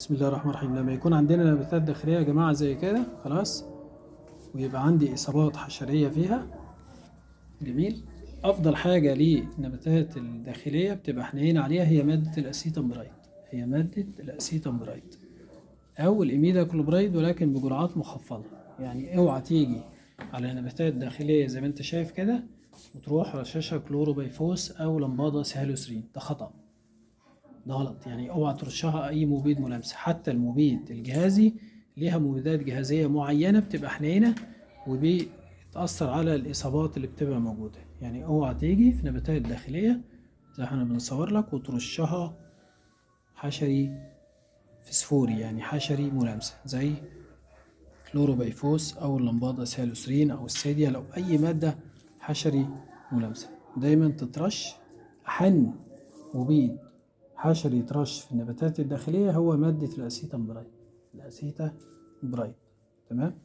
بسم الله الرحمن الرحيم. لما يكون عندنا نباتات داخلية يا جماعة زي كده خلاص، ويبقى عندي إصابات حشرية فيها، جميل، أفضل حاجة للنباتات الداخلية بتبقى حنين عليها هي مادة الأسيتامبرايد، هي مادة الأسيتامبرايد أو الإيميداكلوبرايد، ولكن بجرعات مخفضة. يعني اوعى تيجي على نباتات داخلية زي ما انت شايف كده وتروح رشاشها كلوروبيفوس أو لمبادة سهالوسرين، ده خطأ، ده غلط. يعني اوعى ترشها أي مبيد ملامسة، حتى المبيد الجهازي ليها مبيدات جهازية معينة بتبقى حنينة وبتأثر على الإصابات اللي بتبقى موجودة. يعني اوعى تيجي في نباتات داخلية زي احنا بنصور لك وترشها حشري فسفوري، يعني حشري ملامسة زي كلوروبيفوس أو اللمبادة سهالوسرين أو السيديا، لو أي مادة حشري ملامسة دايما تترش. أحن مبيد حشري يترش في النباتات الداخلية هو مادة الأسيتامبرايد، الأسيتامبرايد، تمام.